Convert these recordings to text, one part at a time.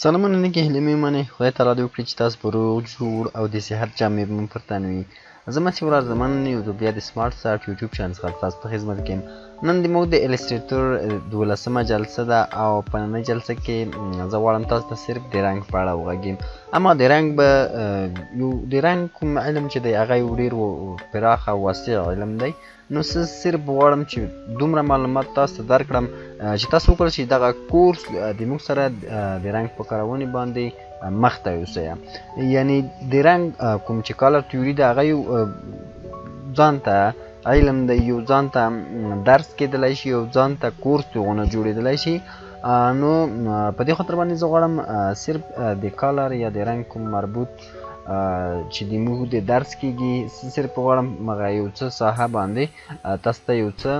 سلامونه نیکې هیلې مې ومنئ. خدای تعالی دې وکړي چې تاسو به روغ جوړ او د صحت جامې به مو پر تن وي. زه مسیح ورار زمان یو ځل بیا د سمارټ ساټ یوټیوب چینل څخه ستاسو په خدمت کې یم. نن د موږ د Illustrator 12مه جلسه ده او په ننۍ جلسه کې زه غواړم تاسو ته صرف د رنګ په اړه وغږیم. اما د رنګ به یو د رنګ کوم علم چې دی هغه یو ډېر پراخ او وسیع علم دی، نو زه صرف غواړم چې دومره معلومات تاسو ته درکړم چې تاسو وکړئ چې دغه کورس د موږ سره د رنګ په کارونې باندې مخته یوسئ. یعنی د رنګ کوم چې color theory ده هغه یو ځان ته علم دی، یو ځان ته درس کېدلی شي، یو ځان ته کورس دغونه جوړېدلی شي. نو په دې خاطر باندې زه غواړم صرف د color یا د رنګ کوم مربوط چې د موږ د درس کېږي صرف غواړم هغه یو څه ساحه باندې تاسو ته یو څه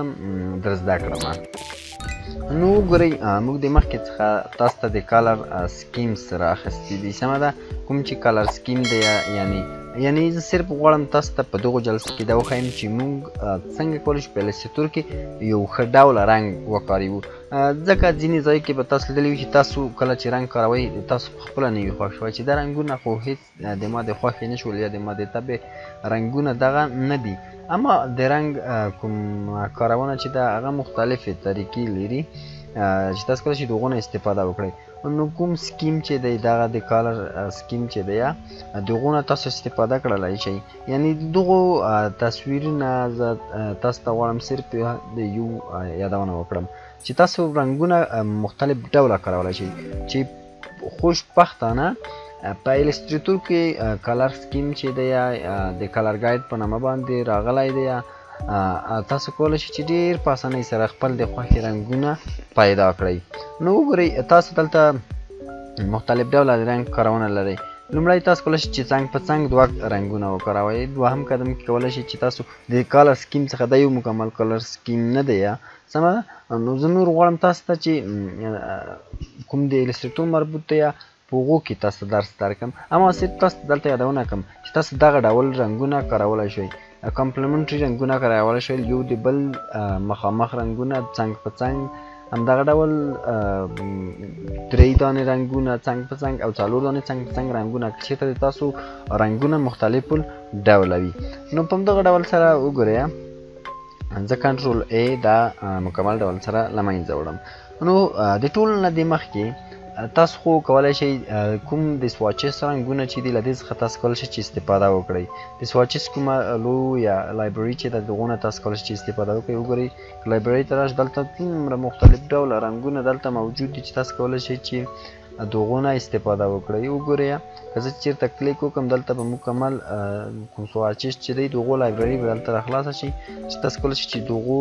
در زده کړم. نو وګورئ، موږ د مخکې څخه تاسو ته د color schemes را اخیستي دي، سمه ده؟ کوم چې color scheme دی، یعنی زه صرف غواړم تاسو ته په دغو جلسو کې دا وښایم چې موږ څنګه کولی شو په Illustrator کې یو ښه ډوله رنګ وکاروو. ځکه ځینې ځای کې به تاسو لیدلي وي چې تاسو کله چې رنګ کاروئ تاسو په خپله نه وي خوښ شوی چې دا رنګونه خو هیڅ د ما د خوښې نه شول یا د ما د طبع رنګونه دغه نه دي. اما د رنګ کوم کارونه چې ده هغه مختلفې طریقې لري چې تاسو کولی شئ د هغو نه استفاده وکړئ. نو کوم scheme چې دی دغه د color scheme چې دی د هغو نه تاسو استفاده کړلی شئ. یعنی دغو تصویرونه زه تاسو ته غواړم صرف د یو یادونه وکړم چې تاسو رنګونه مختلف ډوله کارولی شئ چې خوشبختانه په Illustrator کې color scheme چې دی د color guide په نامه باندې راغلی دی. تاسو کولی شئ چې ډېر په اسانۍ سره خپل د خوښې رنګونه پیدا کړئ. نو وګورئ، تاسو دلته مختلف ډوله د رنګ کارونه لرئ. لومړی تاسو کولی شئ چې څنګ په څنګ دوه رنګونه وکاروئ. دوهم قدم کې کولی شئ چې تاسو د color scheme څخه دا یو مکمل color scheme نه دی، سمه ده؟ نو زه نور غواړم تاسو ته چې کوم د Illustrator مربوط دی په هغو کې تاسو ته درس درکړم. اما صرف تاسو ته دلته یادونه کوم چې تاسو دغه ډول رنګونه کارولی شئ، complementary رنګونه کارولی شئ، یو د بل مخامخ رنګونه څنګ په څنګ، همدغه ډول درې دانې رنګونه څنګ په څنګ او څلور دانې څنګ په څنګ رنګونه، که چېرته د تاسو رنګونه مختلف ډوله وي. نو په همدغه ډول سره وګورئ، زه control A دا مکمل ډول سره له منځه وړم. نو د ټولو نه دې مخکې تاسو خو کولی شئ کوم د swatches رنګونه چې دي له دې څخه تاسو کولی شئ چې استفاده وکړئ. د swatches کومه لویه library چې ده دغو نه تاسو کولی شئ چې استفاده وکړئ. وګورئ library ته راشئ، دلته څومره مختلف ډوله رنګونه دلته موجود دي چې تاسو کولی شئ چې دغو نه استفاده وکړئ. وګورئ که زه چېرته کلیک وکړم دلته به مکمل کوم swatches چې دی دغو library به دلته راخلاصه شي چې تاسو کولی شئ چې دغو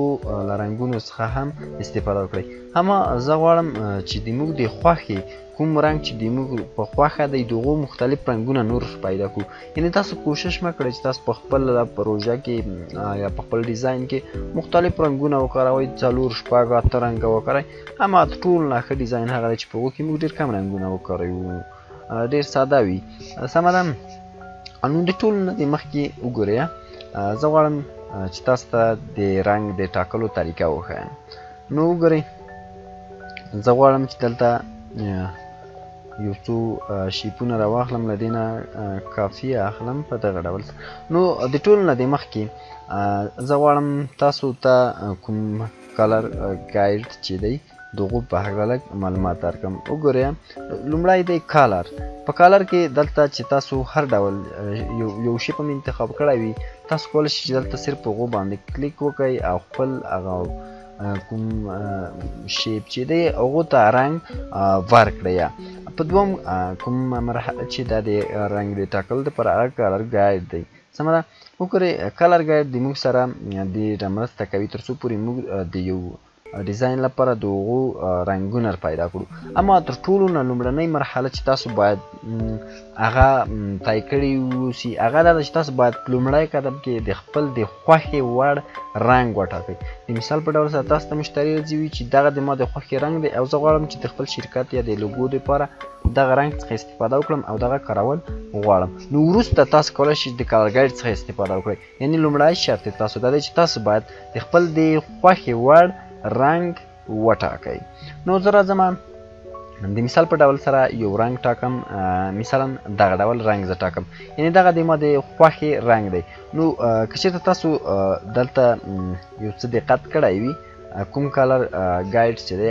له رنګونو څخه هم استفاده وکړئ. اما زه غواړم چې د موږ د خوښې کوم رنګ چې د موږ په خوښه دی دغو مختلف رنګونه نور پیدا کړو. یعنی تاسو کوشش مه کړئ چې تاسو په خپل پروژه کې یا په خپل ډیزاین کې مختلف رنګونه وکاروئ، 4 6 8 رنګه وکاروئ. اما ټول نه ښه ډیزاین هغه دی چې په هغو کې موږ ډېر کم رنګونه وکاروو، ډېر ساده وي، سمه ده؟ نو د ټولو نه د مخکې وګورئ، زه غواړم چې تاسو ته د رنګ د ټاکلو طریقه وښایم. نو وګورئ، زه غواړم چې دلته یو څو shape ونه راواخلم، له دې نه کافي اخلم په دغه ډول. نو د ټولو نه د مخکې زه غواړم تاسو ته کوم color guide چې دی دغو په هکله لږ معلومات درکړم. وګورئ، لومړی دی color. په color کې دلته چې تاسو هر ډول یو shape هم انتخاب کړی وي تاسو کولی شئ چې دلته صرف په هغو باندې کلیک وکړئ او خپل هغه کوم shape چې دی هغو ته رنګ ورکړئ. په دوم کوم مرحله چې دا د رنګ د ټاکلو دپاره هغه color guide دی، سمه ده؟ وګورئ color guide د موږ سره ډېره مرسته کوي تر څو پورې موږ د یو ډیزاین لپاره د هغو رنګونه پیدا کړو. اما تر ټولو نه لومړنۍ مرحله چې تاسو باید هغه طی کړی اوسي هغه دا ده چې تاسو باید لومړی قدم کې د خپل د خوښې وړ رنګ وټاکئ. د مثال په ډول سره تاسو ته مشتري راځي وي چې دغه د ما د خوښې رنګ دی او زه غواړم چې د خپل شرکت یا د لوګو دپاره دغه رنګ څخه استفاده وکړم او دغه کارول غواړم. نو وروسته تاسو کولی شئ د color guide څخه استفاده وکړئ. یعنی لومړی شرط تاسو دا دی چې تاسو باید د خپل د خوښې وړ رنګ وټاکئ. نو زه راځم د مثال په ډول سره یو رنګ ټاکم، مثلا دغه ډول رنګ زه ټاکم، یعنی دغه د ما د خوښې رنګ دی. نو که چېرته تاسو دلته یو څه دقت کړی وي، کوم color guide چې دی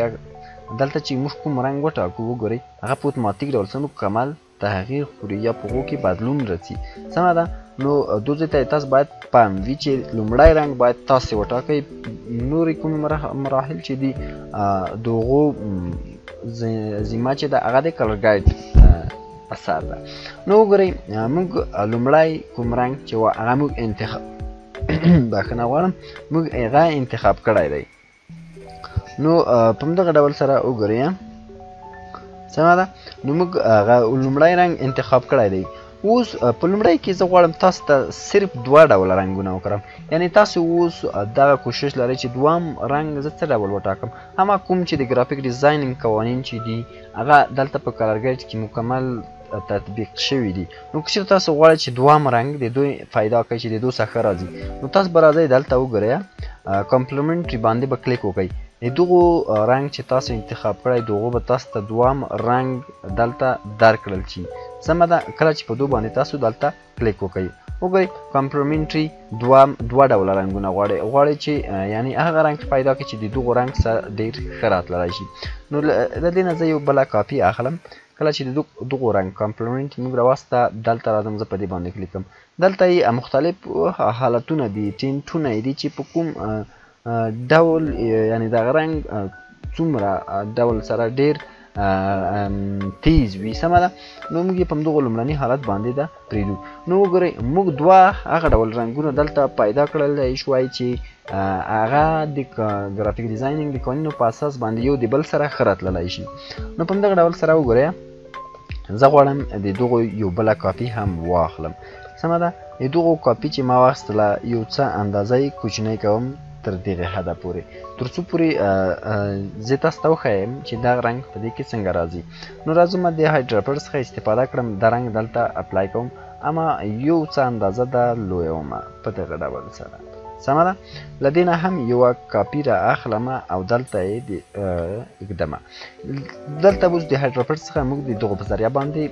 دلته چې موږ کوم رنګ وټاکو، وګورئ هغه په اتوماتیک ډول سره مکمل تغییر خوري یا په هغو کې بدلون راځي. سمه ده. نو دو ځای ته تاسو باید پام وي چې لومړی رنګ باید تاسې وټاکئ، نورې کومې مراحل چې دي د هغو ذمه چې ده هغه د color guide په سر ده. نو وګورئ موږ لومړی کوم رنګ چې وه هغه موږ انتخاب بښنه غواړم، موږ هغه انتخاب کړی دی. نو په همدغه ډول سره وګورئ، سمه ده. نو موږ هغه لومړی رنګ انتخاب کړی دی. اوس په لومړی کې زه غواړم تاسو ته صرف دوه ډوله رنګونه وکړم، یعنی تاسو اوس دغه کوشش لرئ چې دوام رنګ زه څه ډول وټاکم. اما کوم چې د graphic designing قوانین چې دي هغه دلته په color guide کې مکمل تطبیق شوي دي. نو که چېرته تاسو غواړئ چې دوام رنګ د دوی پیدا کړئ چې د دوی څخه ښه راځي، نو تاسو به راځئ دلته وګورئ complementary باندې به کلیک وکړئ. د دغو رنګ چې تاسو انتخاب کړی دغو به تاسو ته دوام رنګ دلته درکړل شي. سمه ده. کله چې په دو باندې تاسو دلته کلیک وکړئ، وګورئ complementary دوه ډوله رنګونه غواړي چې یعنی هغه رنګ پیدا کړي چې د دغو رنګ سره ډېر ښه راتللی شي. نو له دې نه زه یو بله کاپي اخلم. کله چې د دغو رنګ complementary موږ راوسته دلته راځم، زه په دې باندې کلیک کوم. دلته یې مختلف حالتونه دي، tint ونه یې دي چې په کوم ډول یعنی دغه رنګ څومره ډول سره ډېر تیز وي. سمه ده. نو موږ یې په همدغو لومړني حالت باندې ده پرېږدو. نو وګورئ موږ دوه هغه ډول رنګونه دلته پیدا کړلی شوای چې هغه د graphic designing د قوانینو په اساس باندې یو د بل سره ښه راتللی شي. نو په همدغه ډول سره وګورئ زه غواړم د دغو یو بله کاپي هم واخلم. سمه ده. د دغو کاپي چې ما واخیستله یو څه اندازه یې کوچنی کوم تر دغې حده پورې، تر څو پورې زه تاسو ته وښایم چې دا رنګ په دې کې څنګه راځي. نو راځم د eyedropper څخه استفاده کړم، دا رنګ دلته apply کوم، اما یو څه اندازه دا لویوم په دغه ډول سره. سمه ده. له دې نه هم یوه کاپي را اخلم او دلته یې ږدم. دلته اوس د eyedropper څخه موږ د دغو په ذریعه باندې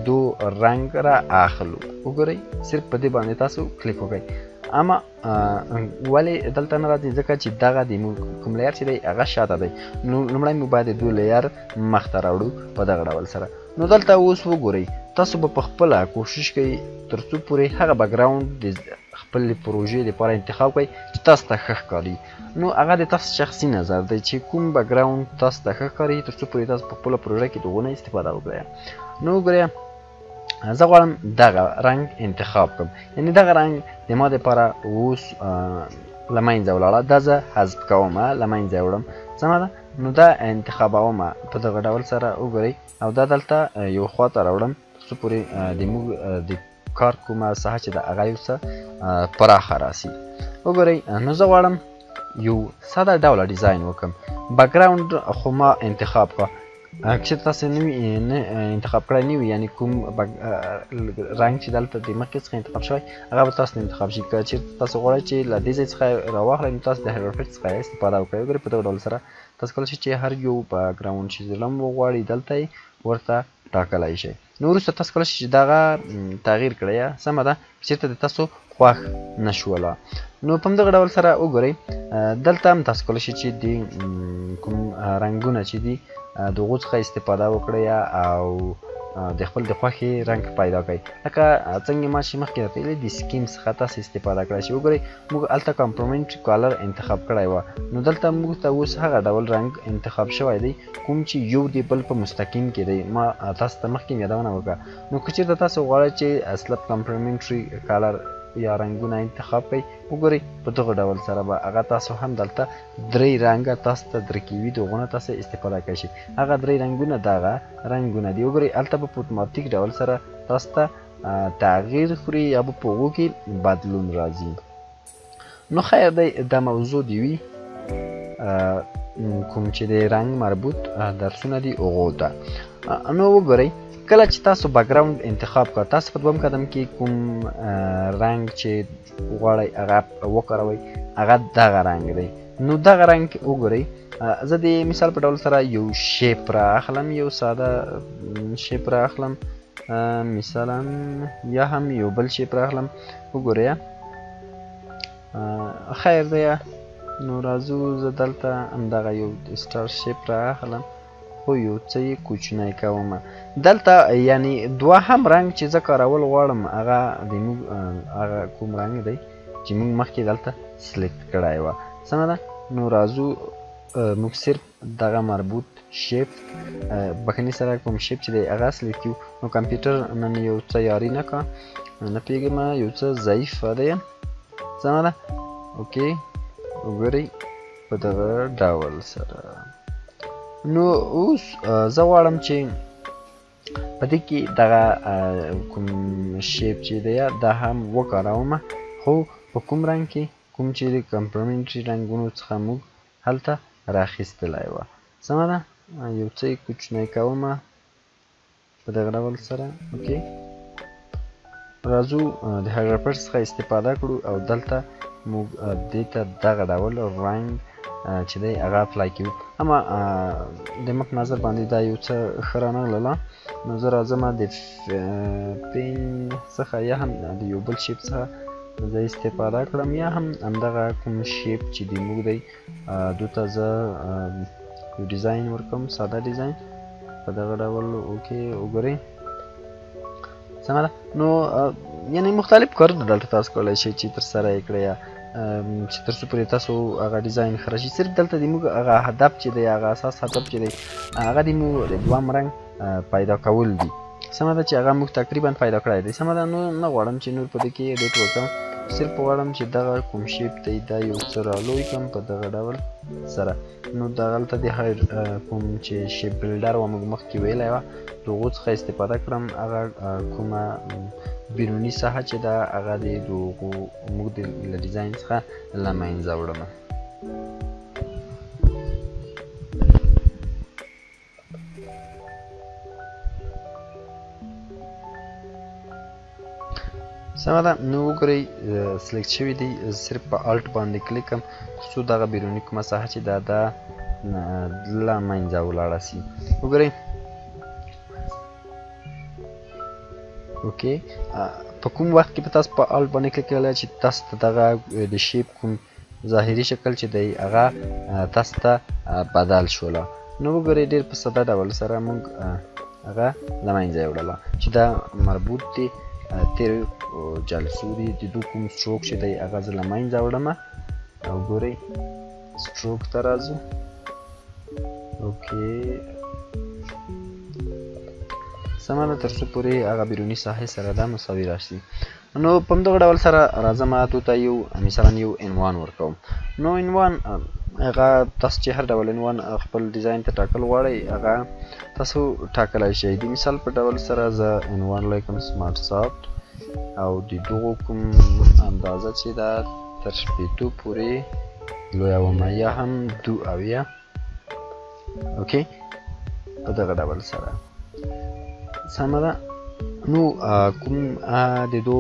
دو رنګ را اخلو. وګورئ صرف په دې باندې تاسو کلیک وکړئ. اما ولې دلته نه راځي؟ ځکه چې دغه د موږ کوم layer چې دی هغه شاته دی. نو لومړی موږ باید د دوه layer مخته راوړو په دغه ډول سره. نو دلته اوس وګورئ تاسو به په خپله کوشش کوئ تر څو پورې هغه background د خپلې پروژې لپاره انتخاب کړئ چې تاسو ته ښه ښکاري. نو هغه د تاسو شخصي نظر دی چې کوم background تاسو ته ښه ښکاري تر څو پورې تاسو په خپله پروژه کې د هغو نه استفاده وکړئ. نو وګورئ زه غواړم دغه رنګ انتخاب کړم، یعنی دغه رنګ د ما دپاره اوس له منځه ولاړه، دا زه حذف کوم، له منځه یې وړم. سمه ده. نو دا انتخابوم په دغه ډول سره وګورئ، او دا دلته یو خوا ته راوړم تر څو پورې د موږ د کار کومه ساحه چې ده هغه یو څه پراخه راسي. وګورئ نو زه غواړم یو ساده ډوله design وکړم. background خو ما انتخاب کړه، که چېرته تاسې نه انتخاب کړی نه وي، یعنی کوم رنګ چې دلته د مخکې څخه انتخاب شوی هغه به تاسو ته انتخاب شي. که چېرته تاسو غواړئ چې له دې ځای څخه راواخلئ نو تاسو د eyedropper څخه استفاده وکړئ. وګورئ په دغه ډول سره تاسو کولی شئ چې هر یو background چې زړه مو وغواړي دلته یې ورته ټاکلی شئ. نو وروسته تاسو کولی شئ چې دغه تغییر کړئ. سمه ده. چېرته د تاسو خوښ نه شوله. نو په همدغه ډول سره وګورئ دلته هم تاسو کولی شئ چې د کوم رنګونه چې دي د هغو څخه استفاده وکړئ او د خپل د خوښې رنګ پیدا کړئ. لکه څنګه ما چې مخکې درته ویلي د scheme څخه تاسو استفاده کړی شئ. وګورئ موږ هلته complementary color انتخاب کړی وه، نو دلته موږ ته اوس هغه ډول رنګ انتخاب شوی دی کوم چې یو د بل په مستقیم کې دی. ما تاسو ته مخکې یادونه وکړه. نو که چېرته تاسو غواړئ چې slab complementary color یا رنګونه انتخاب کړئ، وګورئ په دغه ډول سره به هغه تاسو هم دلته درې رنګه تاسو ته درکوي، د هغو نه تاسو استفاده کولی شئ. هغه درې رنګونه دغه رنګونه دي. وګورئ هلته به په اتوماتیک ډول سره تاسو ته تغییر خوري یا به په هغو کې بدلون راځي. نو خیر دی، دا موضوع دی وي کوم چې د رنګ مربوط درسونه دي هغو ته. نو وګورئ کله چې تاسو background انتخاب کړ، تاسو په دویم قدم کې کوم رنګ چې غواړئ هغه وکاروئ، هغه دغه رنګ دی. نو دغه رنګ وګورئ، زه د مثال په ډول سره یو shape را اخلم، یو ساده shape را اخلم مثلا، یا هم یو بل shape را اخلم. وګورئ خیر دی. نو راځو زه دلته همدغه یو star shape را اخلم، خو یو څه یې کوچنی کوم دلته. یعنی دوهم رنګ چې زه کارول غواړم هغه د موږ هغه کوم رنګ دی چې موږ مخکې دلته select کړی وه، سمه ده. نو راځو موږ صرف دغه مربوط shape بخښنې سره کوم shape چې دی هغه select کړو. نو کمپیوټر نن یو څه یاري نه کا، نه پوهېږم یو څه ضعیف دی، سمه ده. okay وګورئ په دغه ډول سره. نو اوس زه غواړم چې په دې کې دغه کوم shape چې دی دا هم وکاروم، خو په کوم رنګ کې، کوم چې د complementary رنګونو څخه موږ هلته راخیستلی وه، سمه ده. یو څه یې کوچنی کوم په دغه ډول سره. okay راځو د هایډراپر څخه استفاده کړو او دلته موږ دې ته دغه ډول رنګ چې دی هغه apply کوو. اما د مخ نظر باندې دا یو څه ښه رانغلله، نو زه راځم د pen څخه یا هم د یو بل shape څخه زه استفاده کړم، یا هم همدغه کوم shape چې د موږ دی دو ته زه یو design ورکوم، ساده design په دغه ډول. okay وګورئ سمه ده. نو یعنی مختلف کارونه دلته تاسو کولی شئ چې ترسره یې کړئ، چې تر څو پورې تاسو هغه design ښه راشي. صرف دلته د موږ هغه هدف چې دی، هغه اساس هدف چې دی هغه د موږ د دوام رنګ پیدا کول دي، سمه ده، چې هغه موږ تقریبا پیدا کړی دی، سمه ده. نو نه غواړم چې نور په دې کې edit وکړم، صرف غواړم چې دغه کوم shape دی دا یو څه رالوی کړم په دغه ډول سره. نو دغلته د هر کوم چې shape builder وه موږ مخکې ویلی وه د هغو څخه استفاده کړم، هغه کومه بیروني ساحه چې ده هغه د هغو موږ له design څخه له منځه وړم. سمه ده. نو وګورئ select شوي دي، صرف په Alt باندې کلیک کړم تر څو دغه بیروني کومه ساحه چې ده دا له منځه ولاړه سي. وګورئ okay په کوم وخت کې په تاسو په Alt باندې کلیک کړی چې تاسو ته دغه د shape کوم ظاهري شکل چې دی هغه تاسو ته بدل شوله. نو وګورئ ډېر په ساده ډول سره موږ هغه له منځه یوړله چې دا مربوط دی تېرو جلسو دي، د دو کوم stroke چې دی هغه زه له منځه وړم. او ګورئ stroke ته راځو. okay سمه ده، تر څو پورې هغه بیروني ساحې سره دا مساوي راشي. نو په همدغه ډول سره راځم دو ته یو مثلا یو عنوان ورکوم. نو عنوان هغه تاسو چې هر ډول عنوان خپل design ته ټاکل غواړئ هغه تاسو ټاکلی شئ. د مثال په ډول سره زه عنوان لیکم Smart Soft، او د دغو کوم اندازه چې ده تر 60 پورې لویوم یا هم 72. okay په دغه ډول سره سمه ده. نو کوم د دو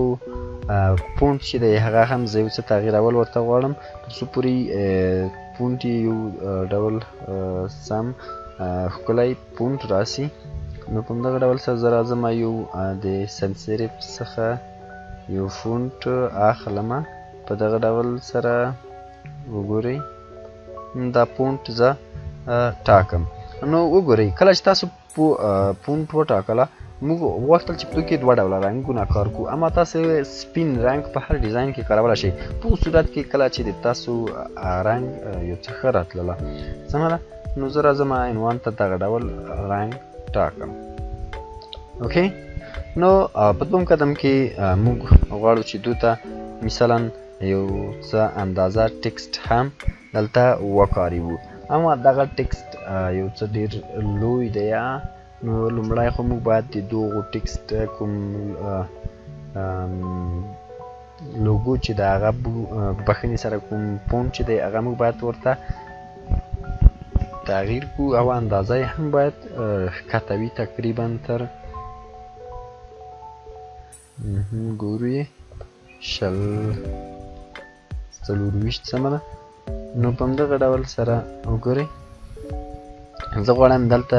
font چې دی هغه هم زه یو څه تغییرول ورته غواړم تر څو پورې font یې یو ډول سم ښکلی font راسي. نو په همدغه ډول سره زه راځم یو د sans serif څخه یو font اخلم په دغه ډول سره. وګورئ دا font زه ټاکم. نو وګورئ کله چې تاسو font وټاکله موږ غوښتل چې په کې دوه ډوله رنګونه کار کړو، اما تاسو سپین رنګ په هر design کې کارولی شئ. په صورت کې کله چې د تاسو رنګ یو څه ښه راتلله، سمه ده. نو زه راځم عنوان ته دغه ډول رنګ ټاکم. okay نو په دوم قدم کې موږ غواړو چې دوی ته مثلا یو څه اندازه text هم دلته وکاروو، اما دغه text یو څه ډېر لوی دی. نو لومړی خو موږ باید د دغو text کوم لوګو چې د هغه بخښنې سره کوم font چې دی هغه موږ باید ورته تغییر کړو، او اندازه یې هم باید ښکته وي تقریبا تر ګورو یې 24، سمه ده. نو په همدغه ډول سره وګورئ، زه غواړم دلته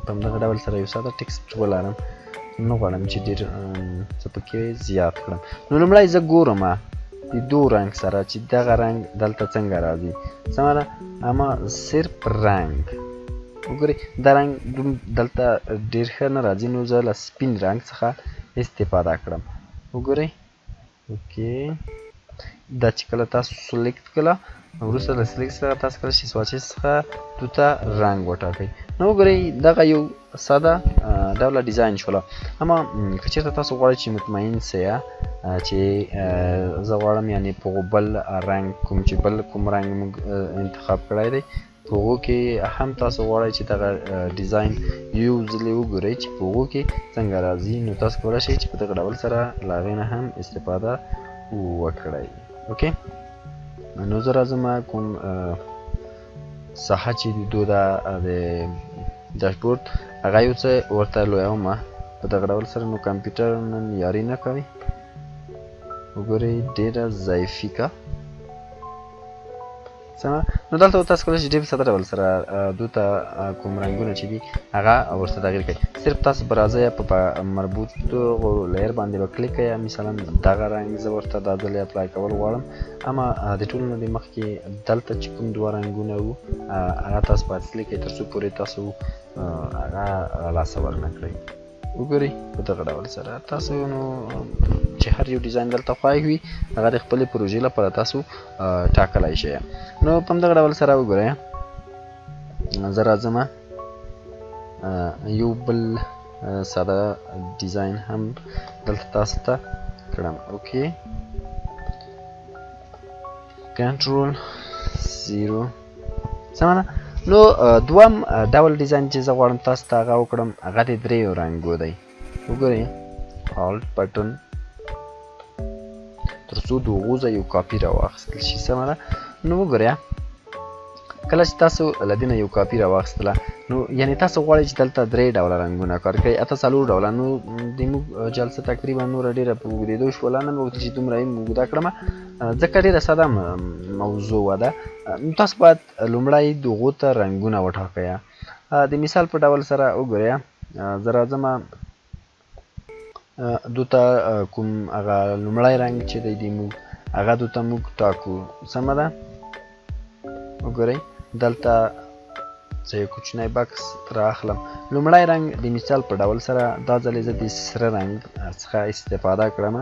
په همدغه ډول سره یو ساده text ولرم، نه غواړم چې ډېر څه پکې زیات کړم. نو لومړی زه ګورم د دو رنګ سره چې دغه رنګ دلته څنګه راځي، سمه ده. اما صرف رنګ وګورئ، دا رنګ دلته ډېر ښه نه راځي، نو زه له سپین رنګ څخه استفاده کړم. وګورئ، okay، دا چې کله تاسو select کړه، وروسته له select څخه تاسو کله چې swatches څخه دوته رنګ وټاکئ. نو وګورئ دغه یو ساده ډوله design شوله. اما که چېرته تاسو غواړئ چې مطمئن سئ چې زه غواړم یعنې په بل رنګ کوم چې بل کوم رنګ موږ انتخاب کړی دی، په هغو کې هم تاسو غواړئ چې دغه design یو ځلې وګورئ چې په هغو کې څنګه راځي، نو تاسو کولی شئ چې په دغه ډول سره له هغې نه هم استفاده وکړئ. okay، نو زه راځم کوم ساحه چې د دوی د dashboard هغه یو څه ورته لویوم په دغه ډول سره. نو کمپیوټر نن یاري نه کوي، وګورئ ډېره ضعیفي کا، سمه. نو دلته تاسو کولی شئ ډېر په ساده ډول سره دوی ته کوم رنګونه چې دي هغه ورته تغییر کړئ. صرف تاسو به راځئ په مربوط layer باندې به کلیک کړئ. مثلا دغه رنګ زه ورته دا ځلې apply کول غواړم، اما د ټولو نه د مخکې دلته چې کوم دوه رنګونه وو هغه تاسو باید select کړئ تر څو پورې تاسو هغه لاسه ورنه کړئ. وګورئ په دغه ډول سره تاسو نو چې هر یو design دلته خوښ وي هغه د خپلې پروژې لپاره تاسو ټاکلی شئ. نو په همدغه ډول سره وګورئ، زه راځم یو بل ساده design هم دلته تاسو ته کړم. okay، control 0، سمه ده. نو دوم ډول design چې زه غواړم تاسو ته هغه وکړم هغه د دریو رنګو دی. وګورئ، alt button تر څو د هغو ځای یو کاپي راواخیستل شي، سمه ده. نو وګورئ، کله چې تاسو له دې نه یو کاپي راواخیستله، نو یعنې تاسو غواړئ چې دلته درې ډوله رنګونه کار کړئ، اته څلور ډوله. نو د موږ جلسه تقریبا نوره ډېره په اوږدېدو شوله، نه مې غوښتل چې دومره یې اوږده کړم، ځکه ډېره ساده موضوع ده. نو تاسو باید لومړی د هغو ته رنګونه وټاکئ. د مثال په ډول سره وګورئ، زه راځم دوته کوم هغه لومړی رنګ چې دی د موږ هغه دوته موږ ټاکو، سمه ده. وګورئ دلته زه یو کوچنی box رااخلم. لومړی رنګ د مثال په ډول سره دا ځلې زه د سره رنګ څخه استفاده کړم.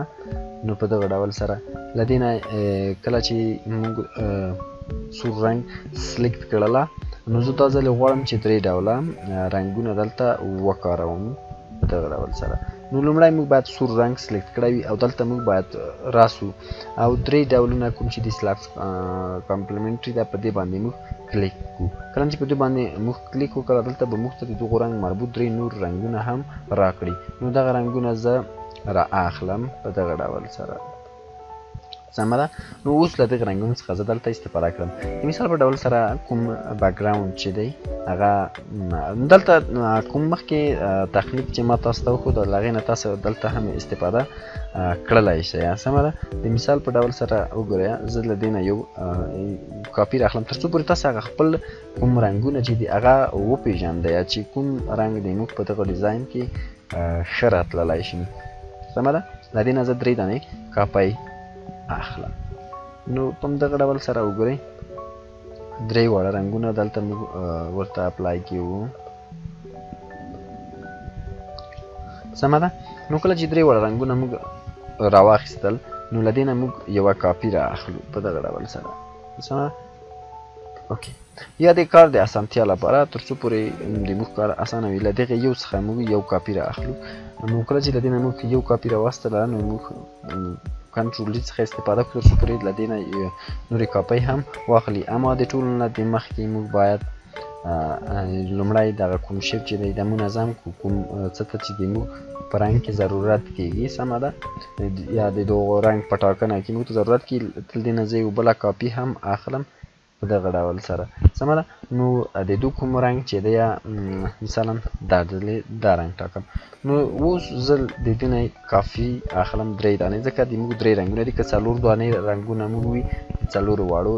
نو په دغه ډول سره له دې نه کله چې موږ سور رنګ select کړله، نو زه دا ځلې غواړم چې درې ډوله رنګونه دلته وکاروم په دغه ډول سره. نو لومړی موږ باید سور رنګ select کړی وي او دلته موږ باید راسو او درې ډولونه کوم چې د select complementary ده په دې باندې موږ کلیک کړو. کله چې په دې باندې موږ کلیک وکړه، دلته به موږ ته د دغو رنګ مربوط درې نور رنګونه هم راکړي. نو دغه رنګونه زه را اخلم په دغه ډول سره، سمه ده. نو اوس له دغه رنګونو څخه زه دلته استفاده کړم. د مثال په ډول سره کوم background چې دی هغه دلته کوم مخکې تخنیک چې ما تاسو ته وښود له هغې نه تاسو دلته هم استفاده کړلی شئ، سمه ده. د مثال په ډول سره وګورئ، زه له دې نه یو کاپي راخلم تر څو پورې تاسو هغه خپل کوم رنګونه چې دي هغه وپېژندئ چې کوم رنګ د موږ په دغه design کې ښه راتللی شي، سمه ده. له دې نه زه درې دانې کاپۍ اخلم. نو په همدغه ډول سره وګورئ، درې واړه رنګونه دلته موږ ورته apply کیو، سمه ده. نو کله چې درې واړه رنګونه موږ راواخیستل، نو له دې نه موږ یوه کاپي را اخلو په دغه ډول سره، سمه ده. okay، یا د کار د اسانتیا لپاره تر څو پورې د موږ کار اسانه وي، له دغه یو څخه موږ یو کاپي را اخلو. نو کله چې له دې نه موږ یو کاپي راواخیستله، نو موږ control D څخه استفاده کړو تر څو پورې له دې نه نورې کاپۍ هم واخلي. اما د ټولو نه د مخکې موږ باید لومړی دغه کوم shape چې دی دا منظم کړو، کوم څه ته چې د موږ په رنګ کې ضرورت کیږي، سمه ده، یا د دغو رنګ په ټاکنه کې موږ ته ضرورت کیږي. تل دې نه زه یو بله کاپي هم اخلم په دغه ډول سره، سمه ده. نو د دو کوم رنګ چې دی، مثلا دا ځلې دا رنګ ټاکم. نو اوس زه د دې نه کافي اخلم درې دانې، ځکه د موږ درې رنګونه دي. که څلور دانې رنګونه موږ وي، څلورو واړو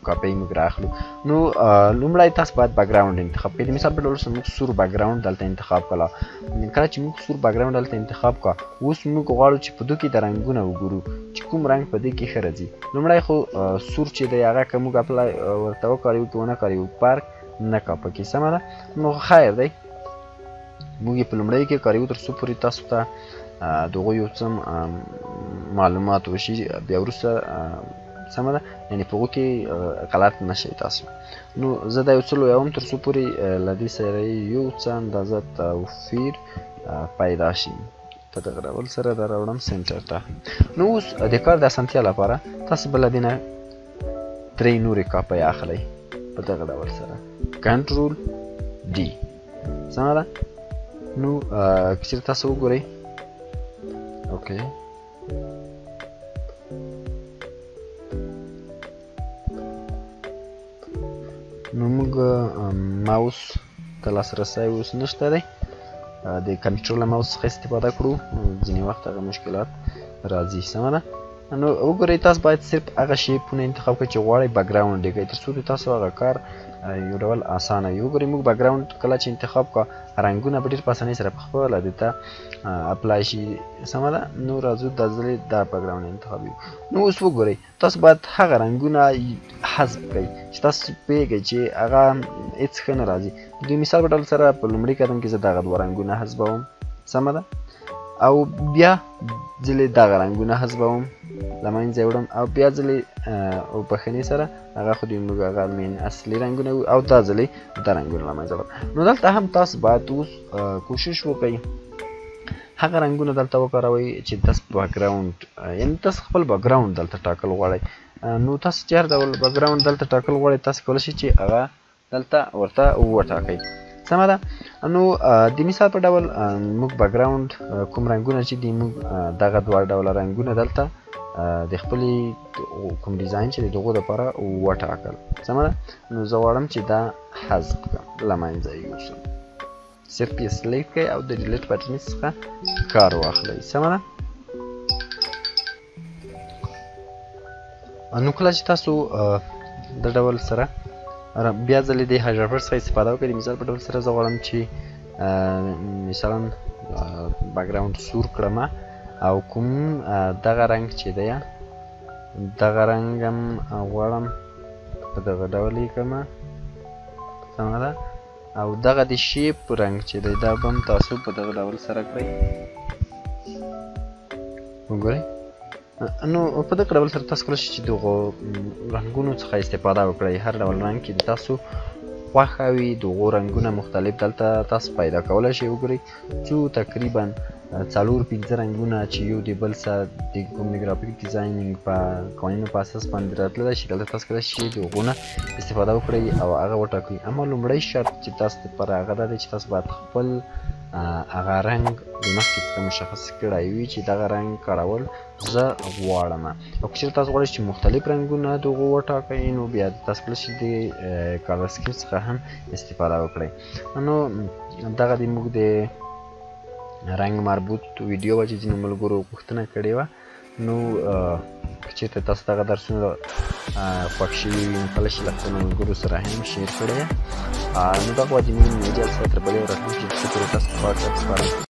کاپۍ موږ رااخلو. نو لومړی تاسو باید background انتخاب کړئ. د مثال په ډول موږ سور background دلته انتخاب کړه. کله چې موږ سور background دلته انتخاب کړه، اوس موږ غواړو چې په دو کې د رنګونه وګورو چې کوم رنګ په دې کې ښه راځي. لومړی خو سور چې دی هغه که موږ apply ورته وکاروو که ونه کاروو فرق نه کا پکې، سمه ده. نو خیر دی، موږ یې په لومړیو کې کاروو تر څو پورې تاسو ته د هغو یو څه معلومات وشي، بیا وروسته سمه ده، یعنې په هغو کې غلط نه شئ تاسو. نو زه دا یو څه لویوم تر څو پورې له دې سره یو څه اندازه توفیر پیدا شي. په دغه ډول سره دا راوړم center ته. نو اوس د کار د اسانتیا لپاره تاسو به له دې نه درې نورې کاپۍ اخلئ په دغه ډول سره، control D، سمه ده. نو که چېرې تاسو وګورئ، okay، نو موږ ماوس ته لاسرسی اوس نشته دی، د کمپیوټر له ماوس څخه استفاده کړو، ځینې وخت هغه مشکلات راځي، سمه ده. نو وګورئ، تاسو باید صرف هغه shape ونه انتخاب کړئ چې غواړئ background یې کړئ، تر څو د تاسو هغه کار یو ډول اسانه وي. وګورئ، موږ background کله چې انتخاب کړه، رنګونه به ډېر په اسانۍ سره په خپله دې ته apply شي، سمه ده. نو راځو دا ځلې دا background انتخاب یو. نو اوس وګورئ، تاسو باید هغه رنګونه حذف کړئ چې تاسو پوهېږئ چې هغه هېڅ ښه نه راځي. د مثال په ډول سره په لومړي قدم کې زه دغه دوه رنګونه حذفوم، سمه ده، او بیا ځلې دغه رنګونه حذفوم، له منځه یې وړم، او بیا ځلې اوبښنې سره هغه خو د موږ هغه main اصلي رنګونه وو، او دا ځلې دا رنګونه له منځه وړم. نو دلته هم تاسو باید اوس کوشش وکړئ هغه رنګونه دلته وکاروئ چې تاسو background، یعنې تاسو خپل background دلته ټاکل غواړئ. نو تاسو چې هر ډول background دلته ټاکل غواړئ، تاسو کولی شئ چې هغه دلته ورته وټاکئ، سمه ده. نو د مثال په ډول موږ background کوم رنګونه چې دي، موږ دغه دوه ډوله رنګونه دلته د خپلې کوم design چې د دغو دپاره وټاکل، سمه ده. نو زه غواړم چې دا حذف کړم، له منځه یې یوسم، صرف یې select کړئ او د delete button څخه کار واخلئ، سمه ده. نو کله چې تاسو د ډول سره بیا ځلې د eyedropper څخه استفاده وکړئ، د مثال په ډول سره زه غواړم چې مثلا background سور کړم، او کوم دغه رنګ چې دی دغه رنګ هم غواړم په دغه ډول یې کړم، سمه ده. او دغه د shape رنګ چې دی دا به هم تاسو په دغه ډول سره کړئ، وګورئ. نو په دغه ډول سره تاسو کولی شئ چې دغو رنګونو څخه استفاده وکړئ. هر ډول رنګ چې د تاسو خوښه وي دغو رنګونه مختلف دلته تاسو پیدا کولی شئ. وګورئ، څو تقریبا څلور پنځه رنګونه چې یو د بل سره د کوم د graphic designing په قوانینو په اساس باندې راتللی شي، دلته تاسو کولی شئ د هغو نه استفاده وکړئ او هغه وټاکئ. اما لومړی شرط چې تاسو لپاره هغه دا دی چې تاسو باید خپل هغه رنګ د مخکې څخه مشخص کړی وي چې دغه رنګ کارول زه غواړم. او که چېرې تاسو غواړئ چې مختلف رنګونه د هغو وټاکئ، نو بیا تاسو کولی شئ د color scheme څخه هم استفاده وکړئ. نو دغه د موږ د رنګ مربوط ویډیو وه چې ځینو ملګرو غوښتنه کړې وه. نو که چېرته تاسو دغه درسونه خوښ شوي وي، نو کولی شئ له خپلو ملګرو سره هم share کړئ. نو دغه وه د موږ نوې جلسه، تر بلې راتلونکې جلسې پورې تاسو په پاک رب سپارم.